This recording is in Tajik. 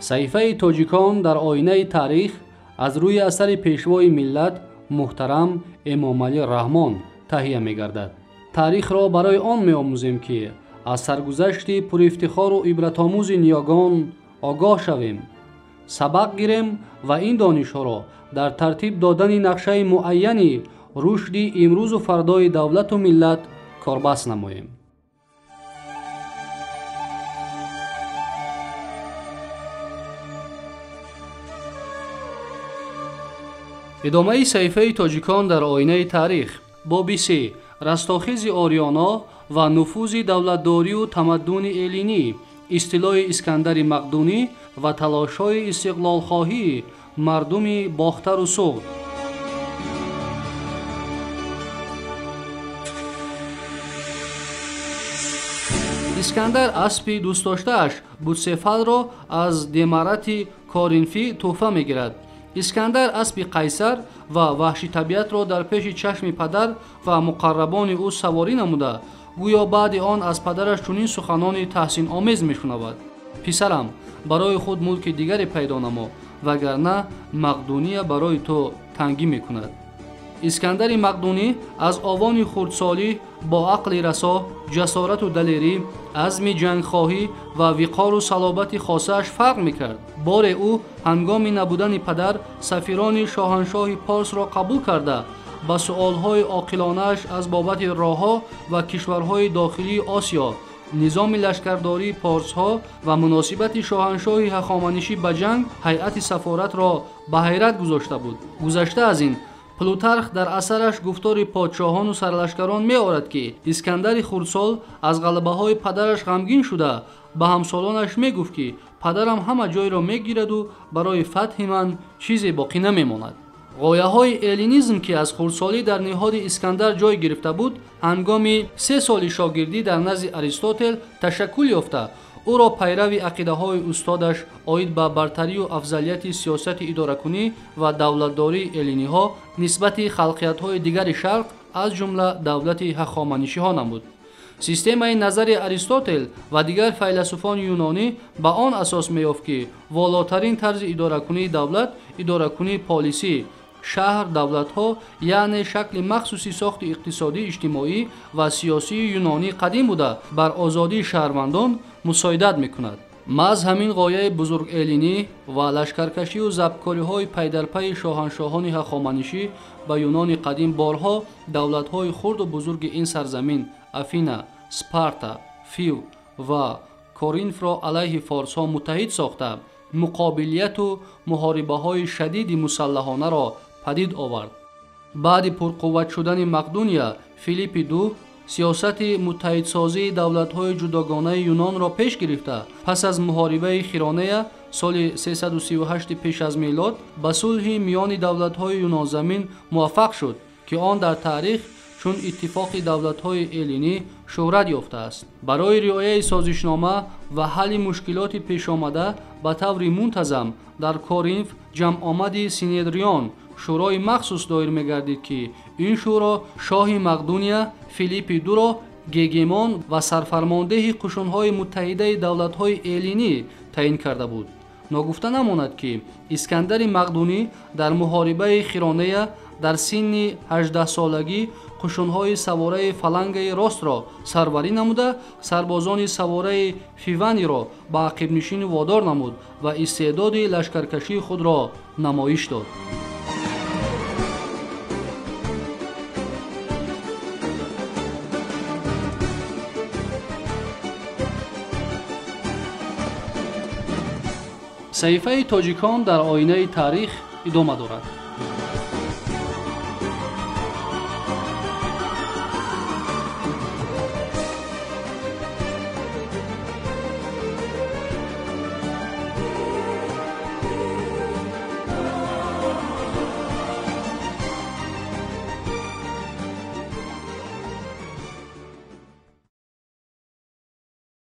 Саҳифаи тоҷикон дар оинаи таърих аз рӯи асари пешвои миллат муҳтарам Эмомалӣ Раҳмон таҳия мегардад. Таърихро барои он меомӯзем, ки аз саргузашти пурифтихору ибратомӯзи ниёгон огоҳ шавем, сабақ гирем ва ин донишҳоро дар тартиб додани нақшаи муайяни рушди имрӯзу фардои давлату миллат корбаст намоем. Идомаи саҳифаи тоҷикон дар оинаи таърих, боби се, растохези ориёно ва нуфузи давлатдорию тамаддуни эллинӣ, истилои Искандари Мақдунӣ ва талошҳои истиқлолхоҳии мардуми Бохтару Суғд. Искандар аспи дӯстдоштааш Бутсефалро аз Демарати Коринфӣ тӯҳфа мегирад. Искандар аспи қайсар ва ваҳшитабиатро дар пеши чашми падар ва муқаррабони ӯ саворӣ намуда, гӯё баъди он аз падараш чунин суханони таҳсиномез мешунавад: писарам, барои худ мулки дигаре пайдо намо, вагарна Мақдуния барои ту тангӣ мекунад. Искандари Мақдунӣ аз овони хурдсолӣ бо ақли расо, ҷасорату далерӣ, азми ҷангхоҳӣ ва виқору салобати хосааш фарқ мекард. Боре ӯ ҳангоми набудани падар сафирони шоҳаншоҳи Порсро қабул карда, ба суолҳои оқилонааш аз бобати роҳҳо ва кишварҳои дохилии Осиё, низоми лашкардории порсҳо ва муносибати шоҳаншоҳи ҳахоманишӣ ба ҷанг ҳайати сафоратро ба ҳайрат гузошта буд. Гузашта аз ин, Плутарх дар асараш гуфтори подшоҳону сарлашкарон меорад, ки Искандари хурдсол аз ғалабаҳои падараш ғамгин шуда, ба ҳамсолонаш мегуфт, ки падарам ҳама ҷойро мегираду барои фатҳи ман чизе боқӣ намемонад. Ғояҳои эллинизм, ки аз хурдсолӣ дар ниҳоди Искандар ҷой гирифта буд, ҳангоми 3 соли шогирдӣ дар назди Аристотел ташаккул ёфта, ӯро пайрави ақидаҳои устодаш оид ба бартарию афзалияти сиёсати идоракунӣ ва давлатдории эллиниҳо нисбати халқиятҳои дигари шарқ, аз ҷумла давлати ҳахоманишиҳо намуд. Системаи назари Аристотел ва дигар файласуфони юнонӣ ба он асос меёфт, ки волотарин тарзи идоракунии давлат идоракунии полисӣ, шаҳр, давлатҳо, яъне шакли махсуси сохти иқтисодӣ, иҷтимоӣ ва сиёсии юнонии қадим буда, бар озодии шаҳрвандон мусоидат мекунад. Маҳз ҳамин ғояи бузург эллинӣ ва лашкаркашию забткориҳои пайдарпайи шоҳаншоҳони ҳахоманишӣ ба юнони қадим борҳо давлатҳои хурду бузурги ин сарзамин Афина, Спарта, Фив ва Коринфро алайҳи форсҳо муттаҳид сохта, муқобилияту муҳорибаҳои шадиди мусаллаҳонаро падид овард. Баъди пурқувват шудани Мақдуния, Филиппи ду сиёсати муттаҳидсозии давлатҳои ҷудогонаи Юнонро пеш гирифта, пас аз муҳорибаи Хиронея соли 338 пеш аз милод ба сулҳи миёни давлатҳои юнонзамин муваффақ шуд, ки он дар таърих чун иттифоқи давлатҳои эллинӣ шӯҳрат ёфтааст. Барои риояи созишнома ва ҳалли мушкилоти пешомада ба таври мунтазам дар Коринф ҷамъомади Синедрион шӯрои махсус доир мегардид, ки ин шӯро шоҳи Мақдуния Филиппи дуро гегемон ва сарфармондеҳи қушунҳои муттаҳидаи давлатҳои эллинӣ таъин карда буд. Ногуфта намонад, ки Искандари Мақдунӣ дар муҳорибаи Хиронея дар синни 18-солагӣ қушунҳои савораи фалангаи ростро сарварӣ намуда, сарбозони савораи Фиваниро ба ақибнишинӣ водор намуд ва истеъдоди лашкаркашии худро намоиш дод. Саҳифаи тоҷикон дар оинаи таърих идома дорад.